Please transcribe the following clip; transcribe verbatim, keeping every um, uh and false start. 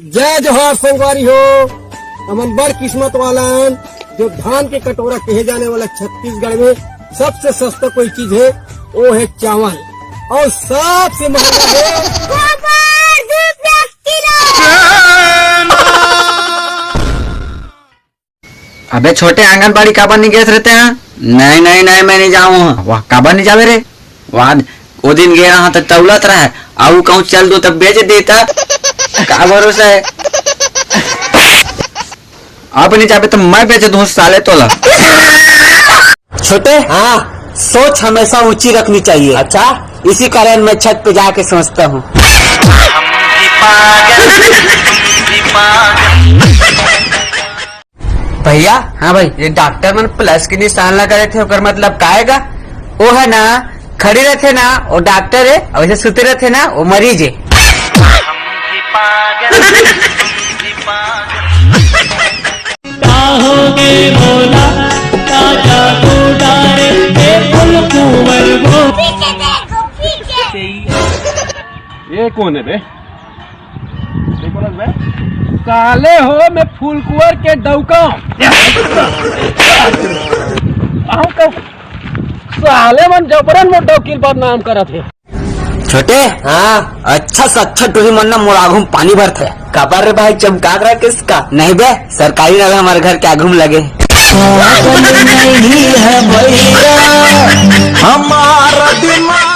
जय जोहार संगवारी हो। हमन बड़ किस्मत वाला हन, जो धान के कटोरा कहे जाने वाला छत्तीसगढ़ में सबसे सस्ता कोई चीज है, वो है चावल, और सबसे महंगा है गोबर, दू रुपया किलो। अबे छोटे, आंगनबाड़ी काबर नहीं गए रहते हैं? नहीं, नहीं, नहीं, मैं नहीं जाऊँ। वाह, काबर नहीं जावे रे? वाह, वो दिन गए रहा तो तौलत रहा, आऊ कहूँ चल दो तब बेच देता। का भरोसा है? अब नहीं जाबे तो मैं बेच दूँ साले तोला। छोटे, हाँ। सोच हमेशा ऊंची रखनी चाहिए। अच्छा? इसी कारण मैं छत पे जाके सोचता हूँ। भैया, हाँ भाई। ये डॉक्टर मन प्लस के निशान लगा रहे थे, ओकर मतलब का आएगा? वो है ना, खड़ी रहते ना, वो डॉक्टर है, और वैसे सुते रहते ना, वो मरीज है। ये कौन है बे? देखो ना बे, साले हो, मैं फूलकुंवर के डौका। आओ तो, साले मन जबरन मोर डौकी ल बदनाम करत हे। छोटे, हाँ। अच्छा से अच्छा टूरी मन ना मोर आगू म पानी भरथे। काबर रे भाई, चमकात रहा किसका? नहीं बे, सरकारी नल हमारे घर के आगू म लगे। पागल नहीं है भैया, हमारा दिमाग